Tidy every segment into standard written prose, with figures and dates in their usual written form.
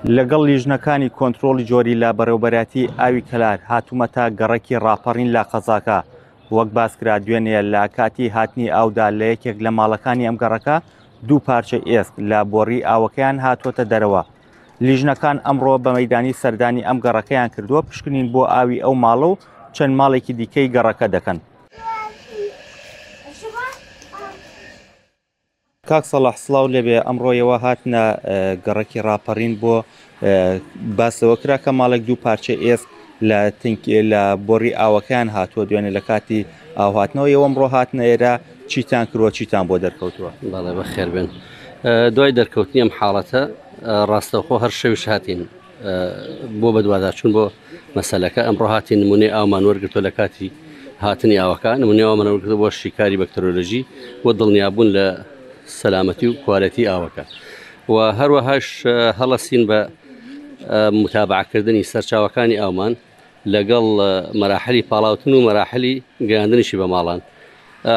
لەگەڵ لیژنەکانی کۆنترۆڵی جۆری لە بەڕێوەبەرایەتی ئاوی کەلار هاتوومەتە گەڕەکی ڕاپەڕین لە قەزاکە. وەک باسکرا دوێنێ لە کاتی هاتنی ئاودا لە یەکێک لە ماڵەکانی ئەم گەڕەکە دوو پارچە ئێسک لە بۆڕی ئاوەکەیان هاتووەتە دەرەوە. لیژنەکان ئەمڕۆ بە مەیدانی سەردانی ئەم گەڕەکەیان کردووە پشکنین بۆ ئاوی ئەو ماڵە و چەند ماڵێکی دیکەی گەڕەکە دەکەن. کاک سەڵاح سڵاو لێبێ ئەمڕۆ ئێوە هاتنە گەڕەکی ڕاپەڕین بۆ باس لەوە کرا کە ماڵێک دوو پارچە ئێسک لە تنک لە بۆڕی ئاوەکەیان هاتووە دوێنێ لە کاتی ئاو هاتنەوە ئێوە ئەمڕۆ هاتنە ئێرە چیتان کردووە چیتان بۆ دەرکەوتووە؟ بەڵێ بەخێر بێن. دوای دەرکەوتنی ئەم حاڵەتە ڕاستەوخۆ هەر شەویش هاتین بۆ بەدواداچوون بۆ مەسەلەکە ئەمڕۆ هاتین نمونەی ئاومان وەرگرتووە لە کاتی هاتنی ئاوەکە نمونەی ئاومان وەرگرتووە بۆ شیکاری بەکتەرۆلۆژی بۆ دڵنیابوون لە سەلامەتی و کوالێتی ئاوەکە و هەروەهاش هەڵەسین بە متابعەکردنی سەرچاوەکانی ئاومان لەگەڵ مەراحلی پاڵاوتن و مەراحلی گەیاندنیشی بە ماڵان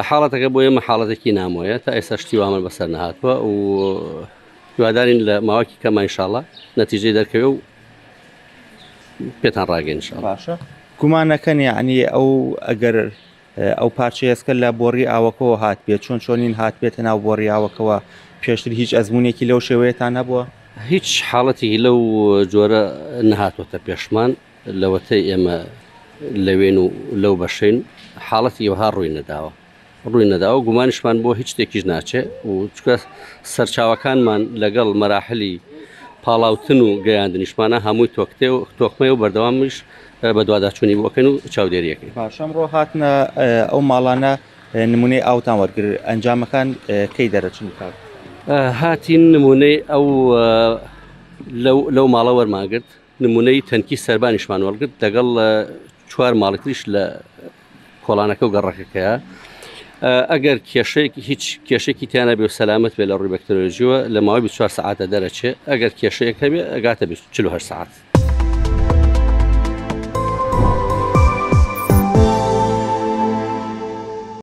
حاڵەتەکە بۆ ئێمە حاڵەتێکی نامۆیە تا ئێستا شتی وامان بەسەر نەهاتووە و هیوادارین لە ماوەکی کەما ئینشاڵا نەتیجەی دەرکەوێ و پێتان ڕاگەین ئینشاڵا. باشە گومانەکەن یعنی ئەو ئەگەر ئەو پارچە ئێسکە لە بۆڕی ئاوەکەوە هاتبێت چۆن چۆنین هاتبێتە ناو بۆڕی ئاوەکەوە پێشتر هیچ ئەزمونێکی لەو شێوەیەتان هەبووە؟ هیچ حاڵەتێکی لەو جۆرە نەهاتووەتە پێشمان لەوەتەی ئێمە لەوێن و لەو بەشەین حاڵەتی وەها ڕووی نەداوە. ڕووی نەداوە گومانیشمان بۆ هیچ شتێکیش ناچێ و چکە سەرچاوەکانمان لەگەڵ مەراحلی پاڵاوتن و گەیاندنیشمانە هەمووی تۆکتێ و تۆکمەیە و بەردەوامیش بەدواداچوونی بۆ ئەکەین و چاودێری ئەکەین. باشە ئەمڕۆ هاتنە ئەو ماڵانە نمونەی ئاوتان وەرگر ئەنجامەکان کەی دەرەچن کاک؟ هاتین نمونەی ئەو لەو ماڵە وەرمانگرت نمونەی تەنکی سەربانیشمان وەرگرت لەگەڵ چوار ماڵی تریش لە کۆڵانەکە و گەڕەکەکەیە ئەگەر کێشەیەک هیچ کێشێکی تیانە بێ و سەلامەت بێ لە ڕووی بەکتەرۆلۆژیەوە لە ماوەی 24 سەعاتە دەرەچێ ئەگەر کێشەیەک هەبێ ئەگاتە 48 سەعات.